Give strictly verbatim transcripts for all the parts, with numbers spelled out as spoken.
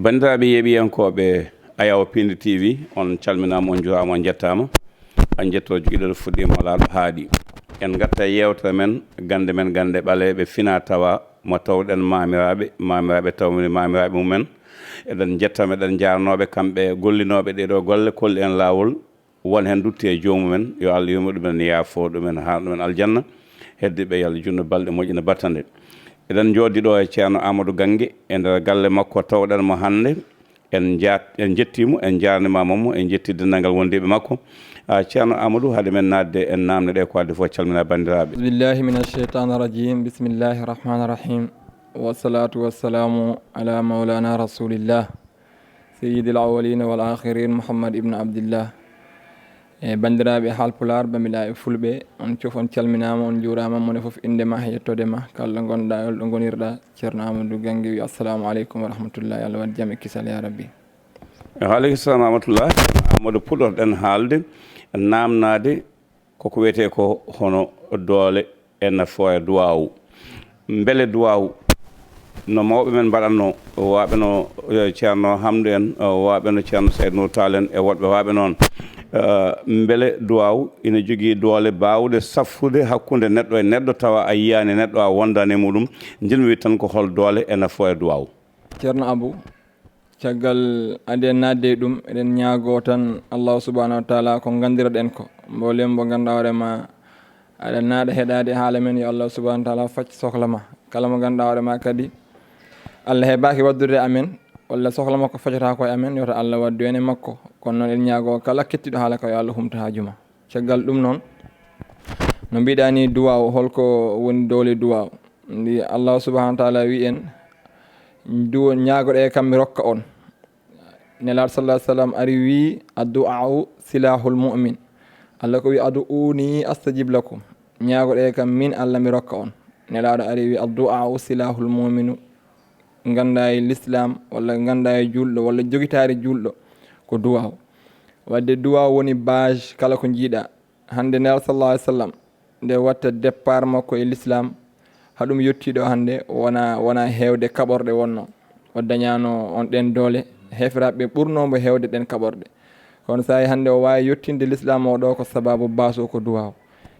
Banndiraaɓe yeeɓiyankooɓe Ayaw Piindi T V, on calminaama, on njuuraama, on njettaama. On njetto jogiɗo fuɗɗiima laaɗo haaɗi. En ngatta e yeewtere men, gannde men, gannde ɓaleeɓe fina tawa mo tawɗen maamiraaɓe, maamiraaɓe tawmi maamiraaɓe mumen. Eɗen njetta ɓe, eɗen njaarnoo ɓe kamɓe gollinooɓe ɗee ɗoo golle, kolli en laawol. Won heen dutti e joomumen, yo Allah yurmo ɗumen, yaafo ɗumen, haa ɗumen aljanna. Heddiiɓe, yo Allah juutnu balɗe, moƴƴina battane. Eɗen njooɗii ɗo e Ceerno Amadou Gannge e nder galle makko, tawɗen mo hannde. En njaat-, en njettii mo, en njaarnimaama mo, en njettii denndaangal wondiiɓe makko. Ah, Ceerno Amadou, hade men naatde e naamne ɗe, ko adii fof, calmina banndiraaɓe. أعوذ بالله من الشيطان الرجيم. بسم الله الرحمن الرحيم. والصلاة والسلام على مولانا رسول الله سيد الأولين والآخرين محمد ابن عبد الله. E banndiraaɓe Haalpulaar, banndiraaɓe Fulɓe, on fof on calminaama, on njuuraama, mone fof innde ma e yettoode ma. Kala ɗo ngonɗaa, e holɗo ngonirɗaa, Ceerno Amadou Gannge wi, "Assalamu aleykum wa rahmatullahi, Allah waɗ jam e kisal, ya Rabbi." Wa aleykum salam wa rahmatullah. Amadou, puɗɗorɗen haalde, naamnaade, koko wiyetee ko hono doole e nafoore duwaawu. Mbele duwaawu, no mawɓe men mbaɗatnoo, waaɓe no, eh, Ceerno Hamdu en, eh, waaɓe no Ceerno Sayd Nour Tall en e woɗɓe waaɓe noon, eh, mbele duwaawu ina jogii doole baawɗe safrude hakkunde neɗɗo e neɗɗo, tawa a yiyaani neɗɗo, a wondaani e muɗum? Njiɗmi wiide tan ko hol doole e nafoore duwaawu? Ceerno Abou, caggal aden naatde e ɗum, eɗen ñaagoo tan Allahu subhanahu wa taala ko nganndiroɗen ko. Mboolem mbo ngannduɗaa hoore ma aɗa naaɗa heɗaade haala men, yo Allahu subhanahu wa taala facc sohla ma. Kala mo ngannduɗaa hoore ma kadi, Allah hebaaki waɗdude e amen, walla sohla makko faccataa ko e amen, yo to Allah waɗdu en e makko. Kono noon eɗen ñaagoo kala kettiiɗo haala ka, yo Allah humtu haaju ma. Caggal ɗum noon, no mbiɗaa ni, duwaaw, holko woni doole duwaaw? Ndi Allah subhanahu wa taala wi en, duwo, ñaagoɗee kam, mi rokka on. Nelaaɗo sallallahu alaihi wasallam ari wi, "Addu'a'u silahul mu'min." Allah ko wi, "Ad'uuni astajib lakum." Ñaagoɗee kam min Allah, mi rokka on. Nelaaɗo ari wi, "Addu'a'u silahul mu'minu." Nganndaa e l'islam, walla nganndaa e juulɗo, walla jogitaari juulɗo, ko duwaaw. Wadde duwaaw woni base kala ko njiiɗaa. Hannde Nelaaɗo sallallahu alaihi wasallam, nde watta départ makko e l'islam, haɗum yettii ɗo hannde, wona, wona heewde kaɓorɗe wonno. O dañaano on ɗen doole, heeferaaɓe ɓurnoo mbo heewde ɗen kaɓorɗe. Kono saa'i hannde o waawi yettinde l'islam o ɗo ko sababu base o ko duwaaw.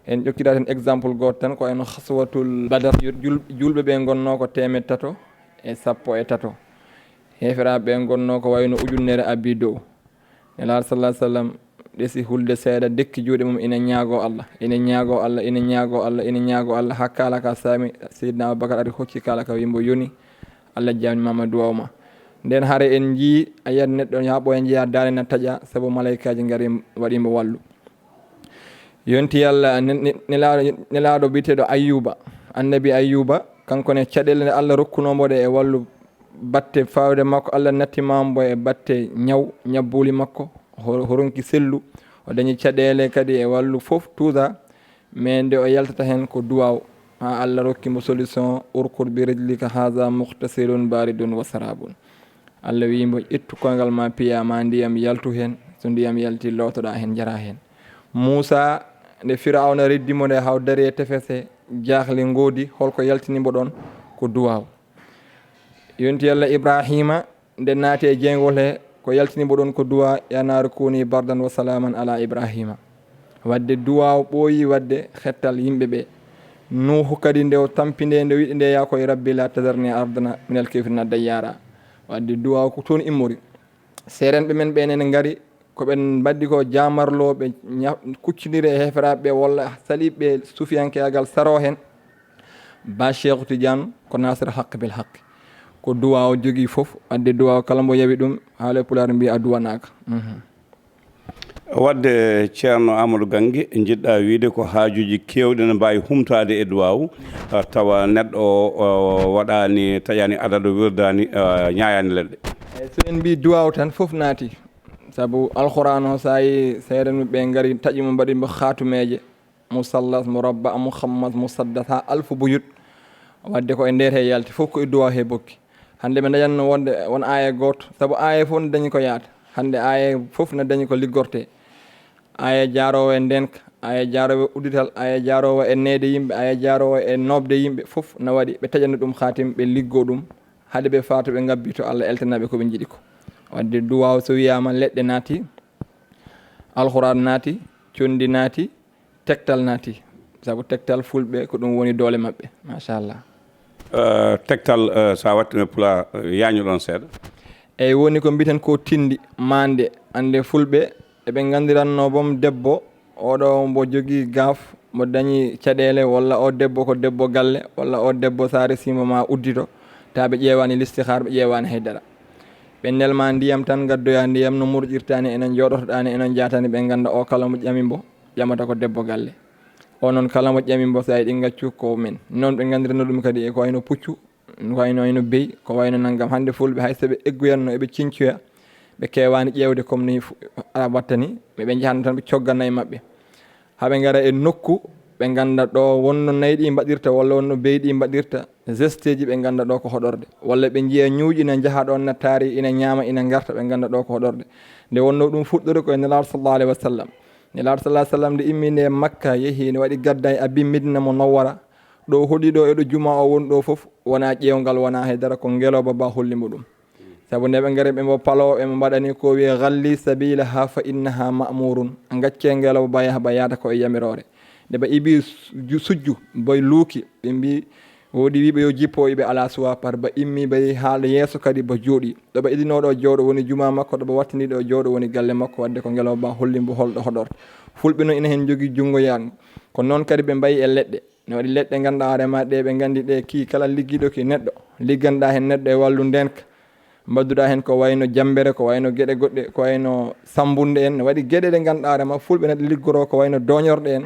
En ƴokkira tan exemple gooto tan, ko en Ghazwatul Badar, jul-, julɓe ɓe ngonnoo ko teemeɗɗe tato e sappo e tato. Heeferaaɓe ɓe ngonnoo ko wayno ujunnere abbi dow. Nelaaɗo sallallahu alaihi wasallam ɗesi hulde seeɗa, dekki juuɗe mum, ina ñaagoo Allah, ina ñaagoo Allah, ina ñaagoo Allah, ina ñaagoo Allah, haa kaala ka saami. Seydina Abubakar ari hocci kaala ka, wi mbo, "Yoni, Allah jaabniima ma duwaaw ma." Nden hare en njii, a yiyat neɗɗo haa ɓooya njeyaa daande na taƴa, sabu malaykaaji ngari waɗi mbo wallu. Yonti Yalla ne-, ne-, nelaaɗo, nelaaɗo biyeteeɗo Ayyuba, annabi Ayyuba, kanko ne caɗeele nde Allah rokkunoo mbo ɗe e wallu batte fawde makko, Allah natti ma mbo e batte ñaw, ñabbuuli makko, ho-, ho ronki sellu, o dañi caɗeele kadi e wallu fof, tuusa, mais nde o yaltata heen ko duwaaw, haa Allah rokki mbo solution, "Urkud bi rijlika haza mughtasilun baridun wa sarabun." Allah wiyi mbo, "Ƴettu koyngal ma, piya ma ndiyam, yaltu heen, so ndiyam yalti, lootoɗaa heen, njaraa heen." Muusa, nde Firawna reddi mo nde, haa o dari e tefes he, jaaxle ngoodi, holko yaltini mbo ɗoon? Ko duwaaw. Yonti Yalla Ibraahiima, nde naati e jeyngol he, ko yaltini mbo ɗoon ko duwaaw, "Ya naaru kuuni bardan wa salaaman ala Ibraahiima." Wadde duwaaw ɓooyi wadde hettal yimɓe ɓe. Nuuhu kadi nde o tampi nde, nde wiɗi nde, "Ya koy Rabbi la tazarni ardan minal kafirina dayyaara." Wadde duwaaw ko toon immori. Seerenɓe men ɓe ene ngari, ko ɓe mbaɗdi ko jaamarloo, ɓe ña-, kuccondiri e heeferaaɓe ɓe walla saliiɓe ɓe, sufiyankeegal saroo heen. Ba Cheikh Tidiane ko Nasir Haqq bil Haqq. Ko duwaaw jogii fof, wadde duwaaw kala mbo yawi ɗum, haala e Pulaar mbiya a duwanaaka. Mhm. Wadde Ceerno Amadou Gannge, njiɗɗaa wiyde ko haajuuji keewɗi ne mbaawi humtaade e duwaaw, ah, tawa neɗɗo o, o waɗaani, taƴaani adadu, wirdaani, ah, ñaayaani leɗɗe. Eey, so en mbii duwaaw tan, fof naati. Sabu Alquraan o, so a yii seerenɓe ɓe ngari, taƴi mo, mbaɗi mo haatumeeje, musallas, murabba, muhammas, musaddas, haa alfu buyut. Wadde ko e nder he yalti, fof ko e duwaaw he bokki. Hannde ɓe ndañatno wonde won aaya gooto, sabu aaya fof ne dañi ko yahata. Hannde aaya fof ne dañi ko liggortee. Aaya jaaroowo e ndeenka, aaya jaaroowo e uddital, aaya jaaroowo e neede yimɓe, aaya jaaroowo e noobde yimɓe, fof na waɗi ɓe taƴana ɗum haatim, ɓe liggoo ɗum hade ɓe faata ɓe ngabbi to Allah eltana ɓe ko ɓe njiɗi ko. Wadde duwaaw so wiyaama leɗɗe naati, alxuraan naati, conndi naati, tektal naati. Sabu tektal fulɓe ko ɗum woni doole maɓɓe. Machallah. Eh, tektal eh, so a wattino e pulaar eh, yaañu ɗoon seeɗa. Eyi woni ko mbiten ko tindi mande ande fulɓe eɓe ngandiranno boom debbo oɗo mbo jogii gaaf mbo dañi caɗeele walla o debbo ko debbo galle walla o debbo so a resiimo ma uddito ta ɓe ƴeewaani listihar ɓe ƴeewaani haydara. Ɓe nelma ndiyam tan ngaddoya ndiyam no murƴirtaani enen njooɗotoɗaani enen njaatani ɓe ngannda o kala mo ƴami mbo ƴamata ko debbo galle. O noon kala mo ƴami mbo so a yiɗi ngaccu ko min noon ɓe nganndirano ɗum kadi e ko wayno puccu ko wayno wayno beyi ko wayno nanngam hannde fulɓe hay so ɓe egguyanno eɓe ciñcoya ɓe keewaani ƴeewde comme ni arab wattani ɓe ɓe njahanno tan ɓe cogganna e maɓɓe haa ɓe ngara e nokku ɓe ngannda ɗo wonno nayi ɗi mbaɗirta walla wonno beyi ɗi mbaɗirta gesteji ɓe ngannda ɗo ko hoɗorde walla ɓe njiya ñuuƴi na njaha ɗon na taari ina ñaama ina ngarta ɓe ngannda ɗo ko hoɗorde. Nde wonno ɗum fuɗɗori ko e nelaaɗo sallallahu alayhi wa sallam. Nelaaɗo sallallahu alayhi wa sallam nde immi nde makka yehi ne waɗi gadda e abin medina mo nawwara ɗo hoɗi ɗo eɗo juma o woni ɗo fof wona ƴeewngal wona haydara ko ngelooba ba holli mo ɗum. Sabu nde ɓe ngari ɓe mbo palo ɓe mbo mbaɗani ko wiye galli sabila ha fa innaha ma'murun. Gacce ngelo ba yaha ba yaata ko e yamiroore. Nde ba ibi sujju boy luuki ɓe mbi woodi wiɓe yo jippo iɓe ala suwa par ba immi bay haala yeeso kadi ba jooɗi. Ɗo ba idinoɗo jooɗo woni juma makko ɗo ba wattiniɗo jooɗo woni galle makko wadde ko ngelo ba holli mbo holɗo hoɗorto. Fulɓe noon ina heen jogii junngo yaango. Ko noon kadi ɓe mbayi e leɗɗe. Ne waɗi leɗɗe ngannduɗaa hoore ma ɗe ɓe nganndi ɗe kii kala liggiiɗo ki neɗɗo ligganɗaa heen neɗɗo e wallu ndeenka. Mbadduɗaa heen ko wayno jammbere ko wayno geɗe goɗɗe ko wayno sammbunde en ne waɗi geɗe ɗe ngannduɗaa hoore ma fulɓe neɗɗo liggoroo ko wayno dooñorɗe en.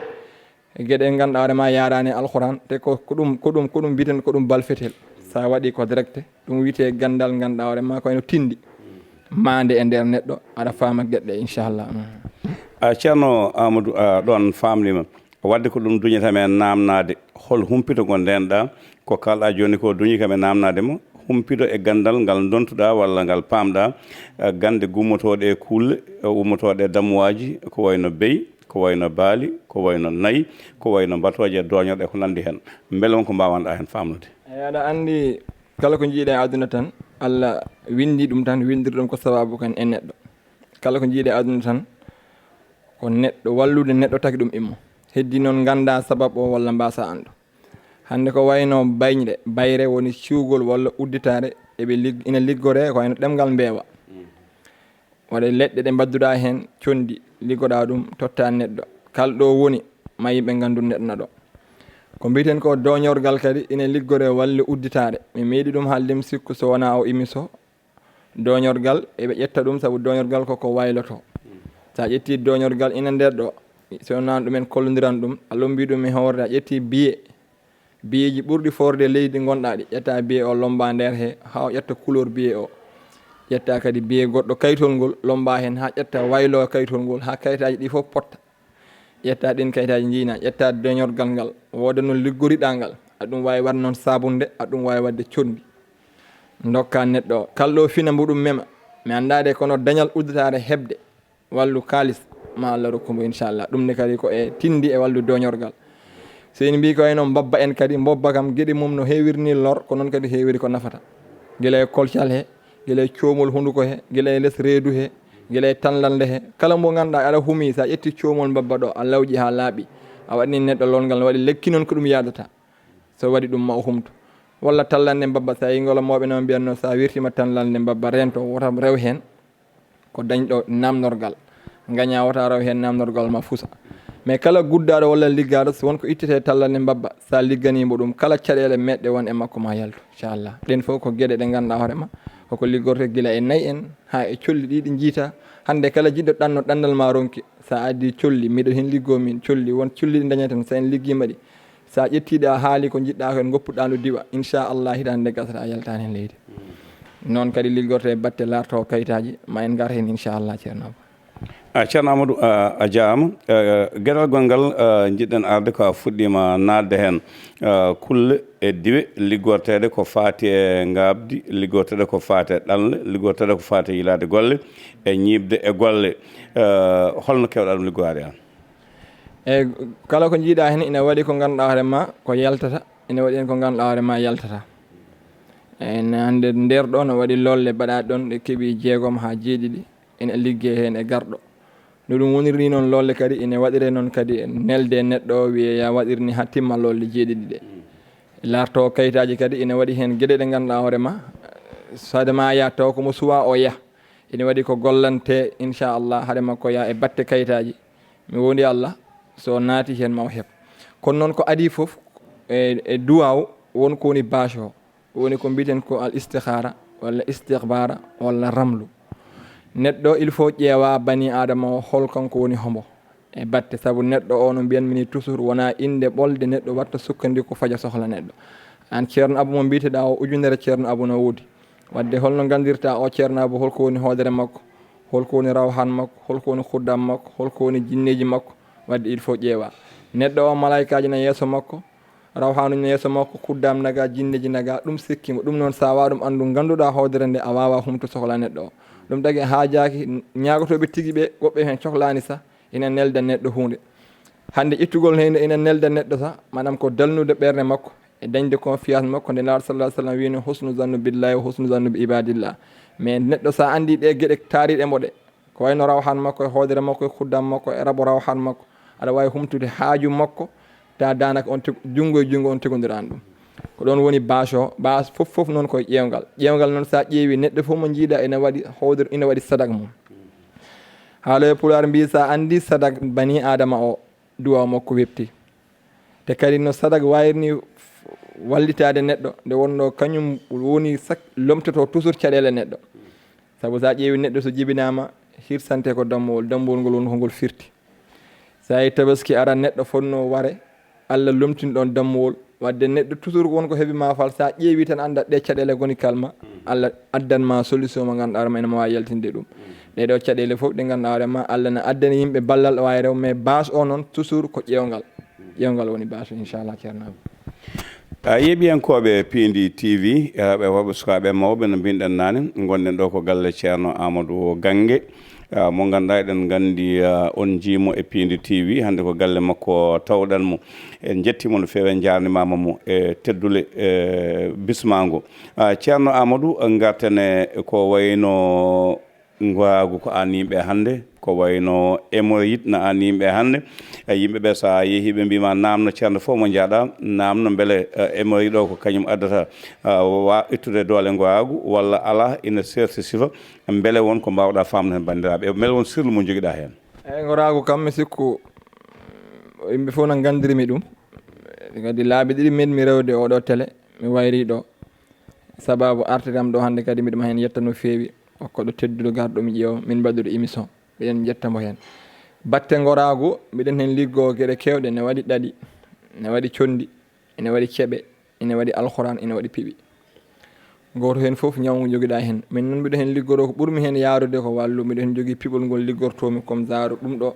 Geɗe ɗe ngannduɗaa hoore ma yaaraani e alxuraan te ko ko ɗum ko ɗum ko ɗum mbiten ko ɗum balfetel. So a waɗi ko direct ɗum wiyetee ganndal ngannduɗaa hoore ma ko wayno tinndi maande e nder neɗɗo aɗa faama geɗe ɗe inchallah. A ceerno amadou a ɗoon faamnima. Wadde ko ɗum duñata men naamnaade hol humpito ngo ndeenɗaa ko kaalɗaa jooni ko duñi kam e naamnaade mo humpito e ganndal ngal ndontuɗaa walla ngal paamɗaa gannde gummotooɗe e kuulle ummotooɗe e damuwaaji ko wayno beyi ko wayno baali ko wayno nayi ko wayno mbatooje e dooñorɗe e ko nanndi heen mbele won ko mbaawanɗaa heen faamnude. Eyi aɗa anndi kala ko njiiɗa e aduna tan Allah winndi ɗum tan winndir ɗum ko sababu kan e neɗɗo kala ko njiiɗa e aduna tan ko neɗɗo wallude neɗɗo taki ɗum immo heddi noon ngannda sabab o walla mbasa anndu. Hannde ko wayno bayñre bayre woni ciwgol walla udditaare eɓe lig, ina liggoree ko wayno ɗemngal mbeewa. Waɗa leɗɗe ɗe mbadduɗaa heen conndi liggoɗaa ɗum tottaa neɗɗo kala ɗo woni ma yimɓe nganndu neɗɗo na ɗo. Ko mbiyeten ko dooñorgal kadi ina liggoree walla udditaare mi meeɗi ɗum haalde mi sikku so wonaa o émission. Dooñorgal eɓe ƴetta ɗum sabu dooñorgal koko wayloto. So a ƴetti dooñorgal ina nder ɗo so wonaa ɗumen kollondiran ɗum a lombi ɗum e hoorde a ƴetti biye biyeeji ɓurɗi foorde e leydi ɗi ngonɗaa ɗi ƴetta biye o lomba nder he haa o ƴetta couleur biye o. Ƴetta kadi biye goɗɗo kaytol ngol lomba heen haa ƴetta waylo kaytol ngol haa kaytaaji ɗi fof potta. Ƴetta ɗin kaytaaji njiina ƴetta deñorgal ngal wooda no liggoriɗaa ngal aɗum waawi waɗde noon saabunde aɗum waawi waɗde conndi. Ndokka neɗɗo o kala ɗo fina mbo ɗum mema mi anndaa de kono dañal udditaare heɓde wallu kaalis ma Allah rokku mbo inchallah ɗum ne kadi ko e tinndi e wallu doñorgal. So en mbi ko wayno mbabba en kadi mbobba kam geɗe mum no heewiri ni lor ko noon kadi heewiri ko nafata gila e kolcal he gila e coomol hunnduko he gila e les reedu he gila e tanlalnde he kala mbo ngannduɗaa aɗa huumi so a ƴetti coomol mbabba ɗo a lawƴi haa laaɓi a waɗani neɗɗo lolngal no waɗi lekki noon ko ɗum yaadata. So waɗi ɗum ma o humto walla tallande mbabba so a yi ngol mawɓe noon mbiyatno so a wirtima tallande mbabba rento wota rew heen. Ko dañɗo namnorgal ngaña wota rew heen namnorgal ma fusa. Mais kala guddaaɗo walla liggaaɗo so won ko ittete tallande mbabba so a ligganimo ɗum kala caɗeele meɗɗe won e makko ma yaltu inchallah ɗen fof ko geɗe ɗe ngannduɗaa hoore ma koko liggorte gila e nayi en haa e colli ɗi ɗi njiita. Hannde kala jiɗɗo ɗanno ɗannal ma ronki so a addi colli miɗo heen liggoo min colli won colli ɗi dañaten so en liggiima ɗi. So a ƴettiiɗo a haali ko njiɗɗaa ko en ngoppuɗaa ndu diwa inchallah hitaande nde gasata a yaltaani heen leydi. Noon kadi liggorto e batte laarto kayitaaji ma en ngar heen inchallah ceerno. Ba a ceerno amadou a jaama. Geɗal gonngal njiɗɗen arde ko a fuɗɗiima naatde heen kulle e diwe liggorteeɗe ko faati e ngaabdi liggorteeɗe ko faati e ɗanle liggorteeɗe ko faati e yilaade golle e ñiiɓde e golle. Holno keewɗaa ɗum liggoraade aan? Eyi kala ko njiiɗaa heen ina waɗi ko ngannduɗaa hoore ma ko yaltata ina waɗi heen ko ngannduɗaa hoore ma yaltata. E hannde nder ɗo no waɗi lolle baɗa ɗon ɗe keɓi jeegom haa jeeɗiɗi, ene liggee heen e garɗo. No ɗum woniri ni noon lolle kadi ene waɗire noon kadi e nelde neɗɗo o wiye ya waɗir ni haa timma lolle jeeɗiɗi ɗe. Larto kayitaaji kadi ene waɗi heen geɗe ɗe ngannduɗaa hoore ma, saade ma ya taw ko mo suwa o ya. Ene waɗi ko gollante, inchallah, haade makko ya e batte kayitaaji. Mi wondi Allah, so naati heen ma o heɓ. Kono noon ko adii fof e, e duwaaw won ko woni baaco o. Woni ko mbiten ko al istikhara, walla istikhbara, walla ramlu. Neɗɗo il faut ƴeewa bani adama o hol kanko woni hombo. E batte, sabu neɗɗo o no mbiyan mini toujours wona innde ɓolde neɗɗo watta sukkandi ko faja sohla neɗɗo. Aan Ceerno Abu mo mbiteɗa o, ujunere Ceerno Abu no woodi. Wadde holno nganndirta o Ceerno Abu, holko woni hoodere makko, holko woni rawhan makko, holko woni khuddam makko, holko woni jinneeji makko? Wadde il faut ƴeewa. Neɗɗo o, malaykaaji na yeeso makko, rawhanuji na yeeso makko, khuddam naga, jinneeji naga, ɗum sikkimo. Ɗum noon, sa wa ɗum anndu, ngannduɗa hoodere nde, a wawa humto sohla neɗɗo o. Ɗum tagi haajaaki ñaagotooɓe tigi ɓe, woɓɓe heen cohlaani sa, ina nelda neɗɗo huunde. Hannde ittugol heen ina nelda neɗɗo sa, maanaam ko dalnude ɓernde makko e dañde confiance makko, nde Nulaaɗo sallallahu alaihi wasallam wino: "Husnu zannu billahi wa husnu zannu bi ibadillah." Mais neɗɗo sa anndi ɗe geɗe taariɗe mo ɗe, ko wayno rawhan makko e hoodere makko e khuddam makko e rabo rawhan makko, aɗa wawi humtude haaju makko, ta danaka on teg-, junngo e junngo on tegondirani ɗum. Ko ɗon woni baaco, baas fof fof noon koye ƴeewngal. Ƴeewngal noon sa ƴeewi neɗɗo fof mo jiiɗa ina waɗi hoodere, ina waɗi sadak mum. Haaloɓe Pulaar mbi sa anndi sadak bani Adama o, duwa makko webti. Te kadi no sadak wayri ni f-, wallitaade neɗɗo, nde wonno kañum woni sak-, lomtoto toujours caɗeele neɗɗo. Sabu sa ƴeewi neɗɗo so jibinaama, hirsante ko dammuwol, dammuwol ngol woni ko ngol firti. Sa yi tabaski ara neɗɗo fonno ware, Allah lomtini ɗon dammuwol. Wadde neɗɗo toujours won ko heɓi ma fal, sa ƴeewi tan annda ɗe caɗeele goni kalma, Allah addan ma solution mo ngannduɗaa hoore ma ene ma wawi yaltinde ɗum. Ɗe ɗo caɗeele fof ɗe ngannduɗaa hoore ma, Allah na addani yimɓe ballal o wawi rew, mais base o noon toujours ko ƴeewngal. Ƴeewngal woni base o, inchallah, Ceerno Abu. A yeeɓiyankooɓe Piindi T V, e rewɓe e worɓe, sukaaɓe e mawɓe, no mbinɗen naane, ngonɗen ɗo ko galle Ceerno Amadou Gange. Ah, mo ngannduɗaa eɗen nganndi, ah, on njiimo e Piindi T V, hannde ko galle makko tawɗen mo. En njettiimo no feewi, en njaarnimaama mo e teddule, e bismaango. Ah, Ceerno Amadou, ngarten e ko wayno ngoraagu ko aan yimɓe hannde, ko wayno hémorroïde na aan yimɓe hannde. E yimɓe ɓe, so a yehi, ɓe mbiima naamno ceerno fof mo njaaɗa, naamno mbele, eh, hémorroïde o ko kañum addata, ah, wa ittude doole ngoraagu, walla alaa, ina seerti sifa. Mbele won ko mbaawɗa faamde heen banndiraaɓe? Mbele won sirlu mo njogiɗa heen? Eeyi, ngoraagu kam, mi sikku, mm, yimɓe fof na nganndiri mi ɗum. Kadi laabi ɗiɗi meeɗmi rewde oɗo télé, mi wayri ɗo. Sababu artiram ɗo hannde kadi, miɗum heen yetta no feewi. Ko ɗo tedduɗo garɗo mi ƴeewa, min mbaɗuɗo émission. Miɗen njetta mo heen. Batte ngoraagu, miɗen heen liggoo geɗe keewɗe, ne waɗi ɗaɗi, ne waɗi conndi, ene waɗi ceɓe, ene waɗi alquran, ene waɗi piɓi. Gooto heen fof ñaw ngu njogiɗaa heen. Min noon mbiɗo heen liggoroo, ko ɓurmi heen yaarude ko wallu, miɗo heen jogii piɓol ngol liggortoomi comme genre ɗum ɗo.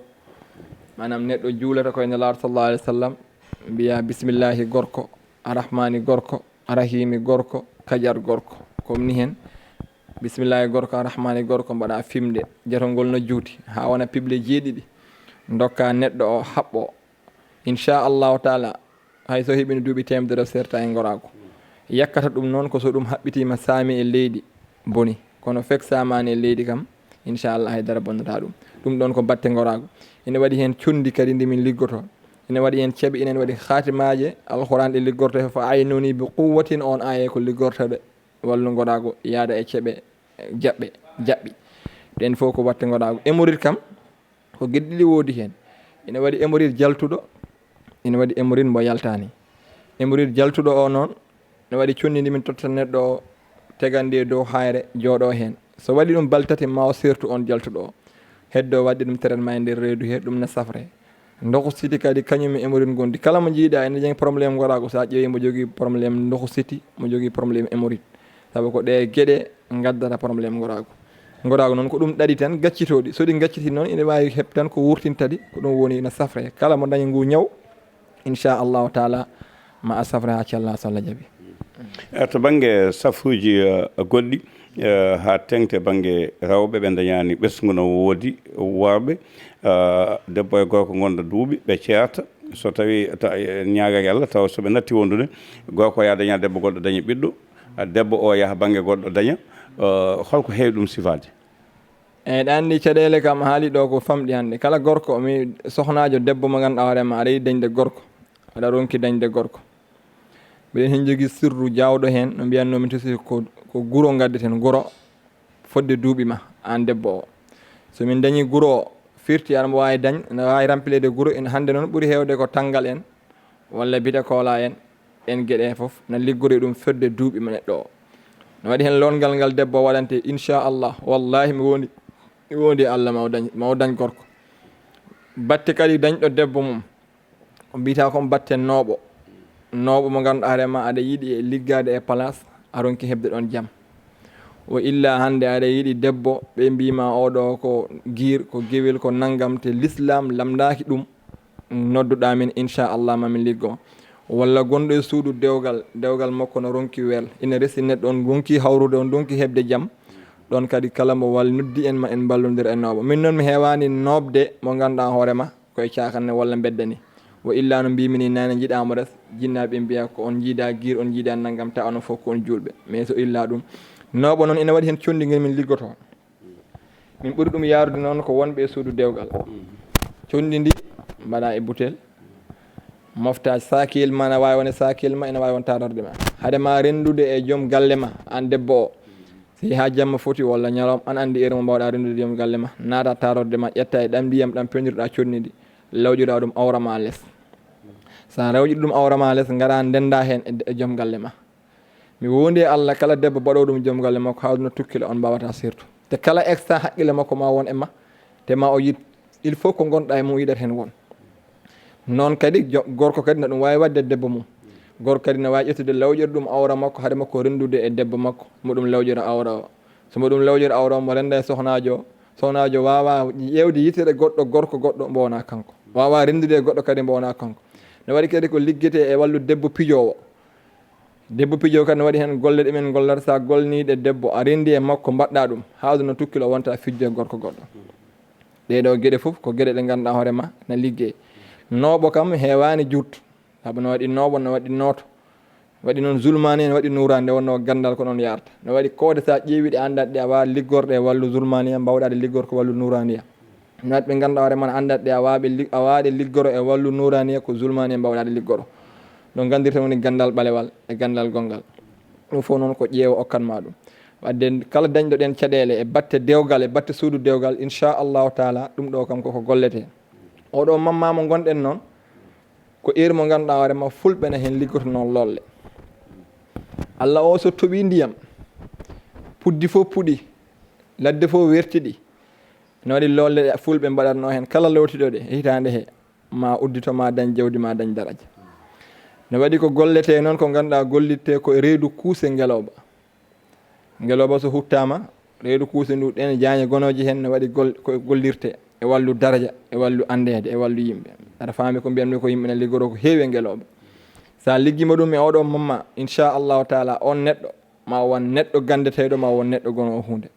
Maanaam neɗɗo juulata koye Nelaaɗo sallallahu alaihi wasallam, mbiya bismillahi gorko, arrahmani gorko, arrahimi gorko, kajar gorko. Comme ni heen, bismillahi gorko, arrahmani gorko, mbaɗa fimde, jotongol no juuti, haa wona piɓle jeeɗiɗi. Ndokka neɗɗo o haɓɓo. Inchallahu taala, hay so heɓino duuɓi teemedere, o serta e ngoraagu. Yakkata ɗum noon ko so ɗum haɓɓitiima, saami e leydi, boni. Kono fek saamaani e leydi kam, inchallah, hay dara bonnata ɗum. Ɗum ɗoon ko batte ngoraagu. Ina waɗi heen conndi kadi ndi min liggoto. Ina waɗi heen ceɓe, ina waɗi khatimaaje alquran ɗe liggorto. Fa aynuni bi quwwatin, on aaye ko liggortoɓe wallu ngoraagu yaada e ceɓe, jaɓɓe, jaɓɓi. Ɗeen fof ko batte ngoraagu. Hémorroïde kam, ko geɗe ɗiɗi woodi heen. Ina waɗi hémorroïde jaltuɗo, ina waɗi hémorroïde mbo yaltaani. Hémorroïde jaltuɗo o noon, ne waɗi conndi ndi min totta neɗɗo o, tegan ndi e dow hayre, jooɗo heen. So waɗi ɗum balɗe tati, ma o seertu on jaltuɗo o. Heddo waɗde ɗum traitement e nder reedu he, ɗum na safre. Ndoku siti kadi, kañum e hémorroïde ngondi. Kala mo njiiɗa ene jogii problème ngoraagu, so a ƴeewi mo jogii problème ndoku siti, mo jogii problème hémorroïde. Sabu ko ɗe geɗe ngaddata problème ngoraagu. Ngoraagu noon ko ɗum ɗaɗi tan gaccitooɗi. So ɗi gacciti noon, ina waawi heɓ tan ko wurtinta ɗi, ko ɗum woni ina safre. Kala mo dañi ngu ñaw, inchallahu taala, ma a safre haa cella so Allah jaɓi. Eh, to bannge safuuji, eh, goɗɗi, eh, haa teŋti bannge rewɓe, ɓe ndañaani ɓesngu no woodi worɓe, eh, debbo e gorko ngonda duuɓi, ɓe ceerta. So tawi ta-, eh, ñaagaki Allah, tawa so ɓe natti wondude, gorko yaa daña debbo goɗɗo, daña ɓiɗɗo, Debbo o yaha bannge goɗɗo daña, eh, holko heewi ɗum sifaade? Eyi, ɗa anndi caɗeele kam haali ɗo ko famɗi hannde. Kala gorko, mi sohnaajo debbo mo ngannduɗaa hoore ma, aɗa yiɗi dañde gorko, aɗa ronki dañde gorko. Mbiɗen heen jogii sirru jaawɗo heen, no mbiyatnoo mi tusi ko, ko guro ngaddeten, guro fodde duuɓi ma, aan debbo o. So min dañii guro o, firti aɗa mo waawi dañ, ene waawi rampileede guro, ene hannde noon ɓuri heewde ko tanngal en, walla bita koola en, en geɗe fof na liggori ɗum fodde duuɓi ma neɗɗo o. No waɗi heen loolngal ngal debbo o waɗante, inchallah, wallahi mi wondi, mi wondi e Allah ma o dañ, ma o dañ gorko. Batte kadi dañɗo debbo mum, ko mbiyata kon batte nooɓo. Nooɓo mo ngannduɗaa hoore ma aɗa yiɗi e liggaade e place, a ronki heɓde ɗoon jam. Wa illa hannde aɗa yiɗi debbo, ɓe mbiima oɗo ko giir, ko gewel, ko nanngam, te l'islam lamndaaki ɗum. Nodduɗaa min, inchallah, ma min liggo. Walla gonɗo e suudu dewgal, dewgal makko no ronki weel, ina resi neɗɗo on ronki hawrude, on ronki heɓde jam. Ɗoon kadi kala mo wal noddi en ma en mballondir e nooɓo. Min noon mi heewaani noobde mo ngannduɗaa hoore ma ko e caakanne walla mbedda ni. Wa illa no mbiymi ni naane, njiɗaa mo res, jinnaaɓe mbiya ko on njiida giir, on njiida nanngam, tawa onon fof ko on juulɓe. Mais so illa ɗum, nooɓo noon ina waɗi heen conndi ngel min liggotoo. Min ɓuri ɗum yaarude noon ko wonɓe e suudu dewgal. Conndi ndi mbaɗa e butel, mofta saakiyel ma, ene waawi won e saakiyel ma, ene waawi won taarorde ma. Hade ma renndude e joom galle ma, aan debbo o, si haa jamma foti walla ñalawma, aan anndi heure mo mbaawɗa renndude e joom galle ma, naata taarorde ma, ƴetta e ɗam ndiyam ɗam pewnirɗa conndi ndi, lawƴira ɗum awra ma les. So a lawƴiri ɗum awra ma les, ngara ndennda heen e, e joom galle ma. Mi wondi e Allah, kala debbo baɗoowo ɗum joom galle makko, haa aduna tukkila, on mbaawata sirtu. Te kala extra haqqille makko ma won e ma, te ma o yiɗ, il faut ko ngonɗa e mum yiɗata heen won. Noon kadi jo-, gorko kadi na ɗum waawi waɗde debbo mum. Gorko kadi na waawi ƴettude lawƴirde ɗum awra makko, hade makko renndude e debbo makko, mo ɗum lawƴira awra o. So mo ɗum lawƴira awra o, mo rennda e sohnaajo o, sohnaajo waawa ƴeewde yitere goɗɗo, gorko goɗɗo, mbo wonaa kanko. Waawa renndude e goɗɗo kadi, mbo wonaa kanko. No waɗi kadi ko liggetee e wallude debbo pijoowo. Debbo pijo kadi no waɗi heen golle ɗe min ngollata, so a golniiɗe debbo, a renndi e makko, mbaɗɗa ɗum, haa aduna tukkilo wonta fijjo e gorko goɗɗo. Ɗee ɗoo geɗe fof ko geɗe ɗe ngannduɗaa hoore ma na liggey. Nooɓo kam heewaani juut, sabu no waɗi nooɓo, no waɗi nooto. Waɗi noon zulmaani, no waɗi nuuraani, nde wonnoo ganndal ko noon yaarta. No waɗi koode so a ƴeewi ɗe anndat ɗe a waawa liggorde e wallu zulmaaniya, mbaawɗa ɗe liggor ko wallu nuuraaniya. Naat ɓe ngannduɗaa hoore ma, anndat ɗe a waaɓe lig-, a waaɗe liggoro e wallu nuuraaniya ko zulmaaniya mbaawɗa ɗe liggoro. No nganndirten woni ganndal ɓalewal e ganndal gonngal. Ɗum fof noon ko ƴeewo okkat ma ɗum. Wadde kala dañɗo ɗen caɗeele e batte dewgal, e batte suudu dewgal, inchallahu taala, ɗum ɗo kam koko gollete. Oɗo mamma mo ngonɗen noon, ko heure mo ngannduɗaa hoore ma fulɓe na heen liggoto noon lolle. Allah o so toɓi ndiyam, puddi fof puɗi, ladde fof wertiɗi. No waɗi lolle ɗe fulɓe mbaɗatnoo heen kala lowtiɗo ɗe e hitaande he, ma uddito, ma dañ jawdi, ma dañ daraja. No waɗi ko golletee noon ko ngannduɗaa gollittee ko e reedu kuuse ngelooba. Ngelooba so huttaama, reedu kuuse ndu, ɗeen jaañe gonooje heen no waɗi gol-, ko gollirtee e wallu daraja, e wallu anndeede, e wallu yimɓe. Aɗa faami ko mbiyatmi ko yimɓe na liggoroo ko heewi e ngelooba. So a liggiima ɗum e oɗo mamma, inchallahu taala, on neɗɗo ma won neɗɗo ganndeteeɗo, ma won neɗɗo gonoowo huunde.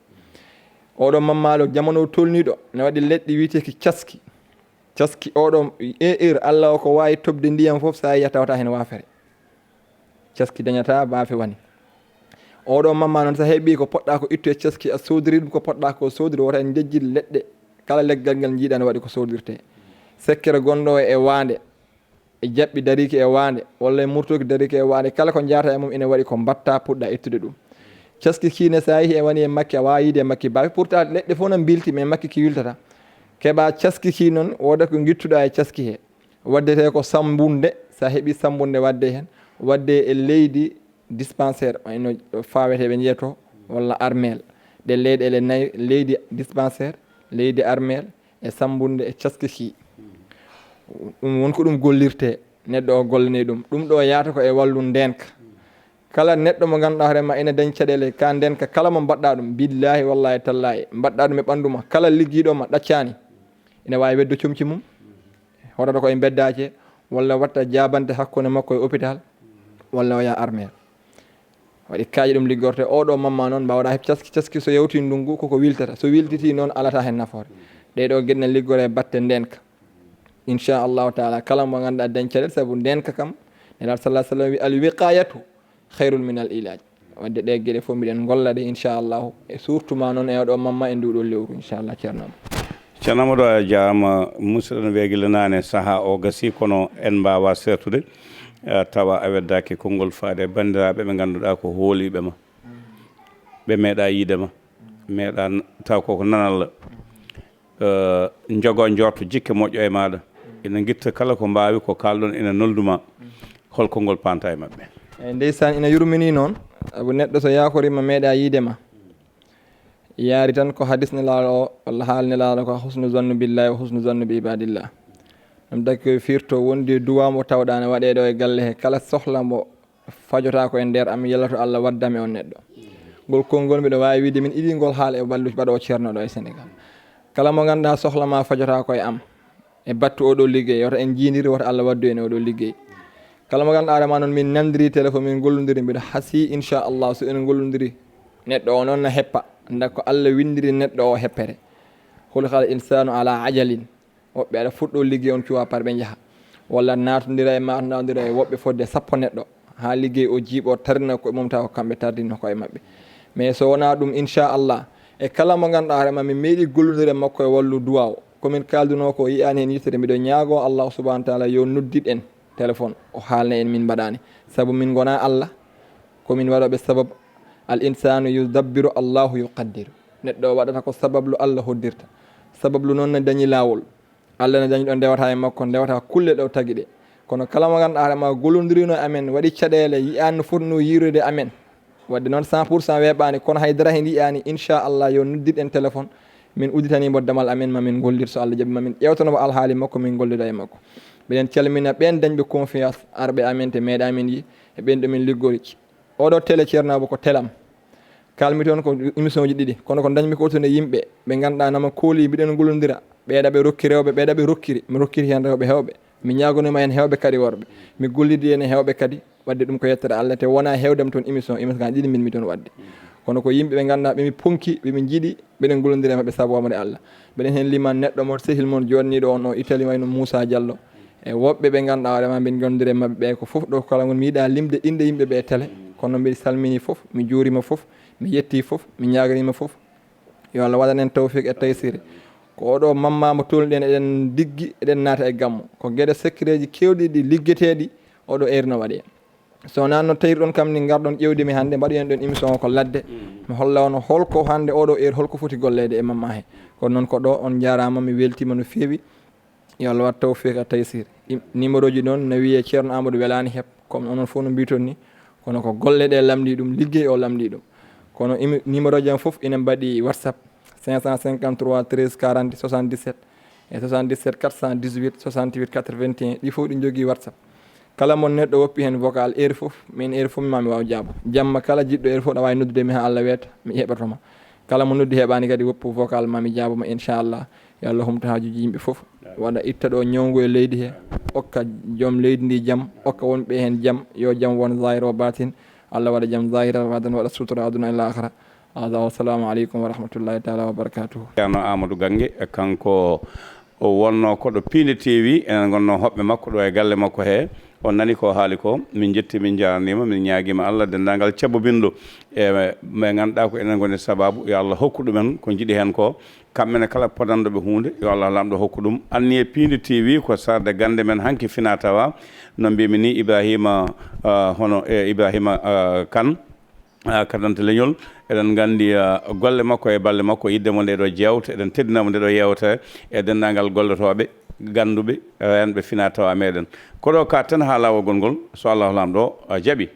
Oɗo mammaalo jamanu tolniiɗo, ne waɗi leɗɗe wiyeteeki caski. Caski oɗo e heure, Allah o ko waawi toɓde ndiyam fof, so a yiyii a tawata heen waafere. Caski dañata baafe wani. Oɗo mamma noon, so a heɓii ko poɗɗa ko ittu e caski, a soodiri ɗum ko poɗɗa ko soodiri, wota en njejjit leɗɗe. Kala leggal ngal njiiɗa ne waɗi ko soodirtee. Sekkere gonɗo e waande, e jaɓɓi dariiki e waande, walla e murtooki dariiki e waande, kala ko njaata e mum ina waɗi ko mbaɗta puɗɗa ittude ɗum. Caski ki ne, so a yehii e wani e makki, a waawaa yiide e makki baafe, pourtant leɗɗe fof na mbilti, mais makki ki wiltata. Keɓa caski ki noon, wooda ko ngittuɗa e caski he. Waɗdetee ko sammbunde, so a heɓii sammbunde waɗde heen, waɗde e leydi dispensaire, wayno fawetee ɓe njeeto, walla armeel. Ɗe leyɗeele nayi, leydi dispensaire, leydi armeel, e sammbunde e caski ki. Ɗum won ko ɗum gollirtee, neɗɗo o gollanii ɗum. Ɗum ɗo yaata ko e wallu ndeenka. Kala neɗɗo mo ngannduɗaa hoore ma ina dañ caɗeele ka ndeenka, kala mo mbaɗɗa ɗum, billaahi wallaahi tallaahi, mbaɗɗa ɗum e ɓanndu ma, kala liggiiɗo ma ɗaccaani, ina waawi weddo comci mum, hoɗata ko e mbeddaaje, walla watta jaabante hakkunde makko e hôpital, walla o yaha armeel. Waɗi kaaƴe ɗum liggorte. Oɗo mamma noon, mbaawɗa heɓ caski, caski so yawti ndunngu, koko wiltata. So wiltitii noon, alata heen nafoore. Ɗee ɗoo geɗe na liggoree batte ndeenka. Inchallahu taala, kala mo ngannduɗaa dañ caɗeele, sabu ndeenka kam, Nelaaɗo sallallahu alaihi wasallam wi, "Al wiqayatu khairun min al ilaj." Wadde ɗe geɗe fof mbiɗen ngolla ɗe, inchallahu, e surtout ma noon e oɗo mamma e nduɗo lewru, inchallah, Ceerno am. Ceerno Amadou, a jaaraama. Musidɗo no wiya gila naane sahaa o gasi, kono en mbaawa seertude, eh, tawa a weddaaki konngol faade e banndiraaɓe ɓe ngannduɗaa ko hooliiɓe ma, ɓe meeɗa yiide ma, meeɗa n-, taw koko nanalla. Eh, njogo njorto jikke moƴƴo e maaɗa. Ina ngitta kala ko mbaawi ko kaalɗon, ina nolduma. Hol konngol panta e maɓɓe? Eyi, ndeysaan, ina yurmini noon. Sabu neɗɗo so yaakorima meeɗa yiide ma, yaari tan ko hadis Nelaaɗo o, walla haal Nelaaɗo ko husnu zannu billahi wa husnu zannu bi ibadillah. Ɗum taki ko firto wondi duwa mo tawɗa ne waɗe ɗo e galle he, kala sohla mo fajota ko e nder am, yalla to Allah waddami on neɗɗo. Ngol konngol mbiɗo waawi wiide min iɗi ngol haala e balluji baɗo o ceerno ɗo e Sénégal. Kala mo ngannduɗaa sohla ma fajota ko e am, e battu oɗo liggey, wota en jiindiri, wota Allah waddu en oɗo liggey. Kala mo ngannduɗaa hoore ma noon min nanndiri téléphone, min gollondiri, mbiɗo hasi, inchallah, so en gollondiri, neɗɗo o noon na heppa, nda ko Allah winndiri neɗɗo o heppere. Khuliqal insanu ala ajalin. Woɓɓe aɗa fuɗɗo liggey on cuwa par ɓe njaha. Walla naatondira e maatondira e woɓɓe fodde sappo neɗɗo. Haa liggey o jiiɓo tarina koye mum tawa ko kamɓe tardinno koye maɓɓe. Mais so wonaa ɗum, inchallah, e kala mo ngannduɗaa hoore ma min meeɗi gollondire makko e wallu duwa o. Ko min kaaldunoo ko yiyaani heen yittere, mbiɗo ñaago Allah subhanahu wa taala yo noddit en téléphone o haalna en min mbaɗaani. Sabu min ngonaa Allah, ko min waɗooɓe sabab. Al insanu yudabbiru Allahu yuqaddiru. Neɗɗo o waɗata ko sabablu Allah hoddirta. Sabablu noon ne dañi laawol. Allah ne dañi ɗo ndewata e makko, ndewata kulle ɗo tagi ɗe. Kono kala mo ngannduɗaa hoore ma gollondirino e amen, waɗi caɗeele, yiyaani no fotnoo yiirude amen. Wadde noon cent pour cent weeɓaani, kono haydara heen yiyaani, inchallah, yo noddit en téléphone. Min udditani mo damal amen, ma min ngollir so Allah jaɓi, ma min ƴeewtano mo alhaali makko, min ngollida e makko. Mbiɗen calmina ɓeen dañɓe confiance, arɓe amen te meeɗa min yi, e ɓeen ɗo min liggori. Oɗo télé Ceerno Abou ko telam. Kalmi toon ko émission ji ɗiɗi, kono ko dañmi ko toon e yimɓe ɓe ngannduɗaa nama kooli, mbiɗen ngollondira. Ɓeeɗa ɓe rokki rewɓe, ɓeeɗa ɓe rokkiri. Mi rokkiri heen rewɓe heewɓe. Mi ñaagonoma heen heewɓe kadi worɓe. Mi gollidi heen e heewɓe kadi. Wadde ɗum ko yettere Allah, te wonaa heewde mi toon émission, émission kan ɗiɗi min mi toon wadde. Kono ko yimɓe ɓe ngannduɗaa ɓe mi ponki, ɓe mi njiɗi, mbiɗen ngollondira e maɓɓe sabu amre Allah. Mbiɗen heen liman neɗɗo mo sehil mon jooɗniiɗo on o Italie, wayno Moussa Diallo. E woɓɓe ɓe ngannduɗaa hoore ma mbiɗen ngollondira e maɓɓe ɓe ko fof ɗo kala ngon mi yiɗa limde innde yimɓe ɓe télé. Kono mbiɗo salmini fof, mi juurima fof, mi yetti fof, mi ñaaganima fof. Yo Allah waɗan en tawfiq e taysir. Ko oɗo mamma mo tolniɗen, eɗen diggi, eɗen naata e gammu. Ko geɗe secret ji kewɗi ɗi liggeteeɗi oɗo heure no waɗe. So wonaa no tawirɗon kam ni ngarɗon ƴeewde mi hannde, mbaɗoyen ɗon émission o ko ladde. Mi holla on holko hannde oɗo heure holko foti golleede e mamma he. Kono noon ko ɗo, on njaaraama, mi weltiima no feewi. Yo Allah waɗ tawfiq e taysir. Im-, numéro ji noon no wiyee Ceerno Amadou welaani heɓ, comme onon fof no mbiiton ni. Kono ko golle ɗe lamndii ɗum, liggey o lamndii ɗum. Kono imi-, numéro ji am fof ina mbaɗi WhatsApp, cinq cent cinquante-trois treize quarante soixante-dix-sept e soixante-dix-sept quatre cent dix-huit soixante-huit quatre-vingt-un. Ɗi fof ɗi njogii WhatsApp. Kala mo neɗɗo woppi heen vocal heure fof, min heure fof ma mi waaw jaabo. Jamma kala jiɗɗo heure fof, aɗa waawi noddude mi haa Allah weeta, mi heɓoto ma. Kala mo noddi heɓaani kadi woppu vocal ma mi jaabo ma, inchallah. Yo Allah humto haajuuji yimɓe fof. Waɗa itta ɗo ñawngu e leydi he. Okka joom leydi ndi jam, okka wonɓe heen jam. Yo jam won zahir o batin. Allah waɗa jam zahiran, waɗan waɗa sutura aduna e laakhira. Hada, wassalamu aleykum wa rahmatullahi taala wa barakatuhu. Ceerno Amadou Gange, kanko o wonno ko ɗo Piinde T V, enen ngonno hoɓɓe makko ɗo e galle makko he. On nani ko haali ko, min jetti, min njaarnima, min ñaagiima Allah denndaangal cabbo binɗo. E ɓe ngannduɗaa ko enen ngoni sababu, yo Allah hokku ɗumen ko njiɗi heen ko. Kamɓe ne kala podanɗo ɓe huunde, yo Allah Laamɗo hokku ɗum. Anniye Piindi T V ko sarde gannde men hanki fina tawa. No mbimi ni, Ibrahima, ah, hono, e Ibrahima, ah, Kane, ah, Kadante Leñol. Eɗen nganndi, ah, golle makko e balle makko, yidde mo nde ɗo jeewte, eɗen teddinamo nde ɗo yeewtere e denndaangal gollotooɓe, gannduɓe, reenɓe fina tawa meɗen. Ko ɗo ka ten haa laawol ngol, so Allah Laamɗo, ah, jaɓi.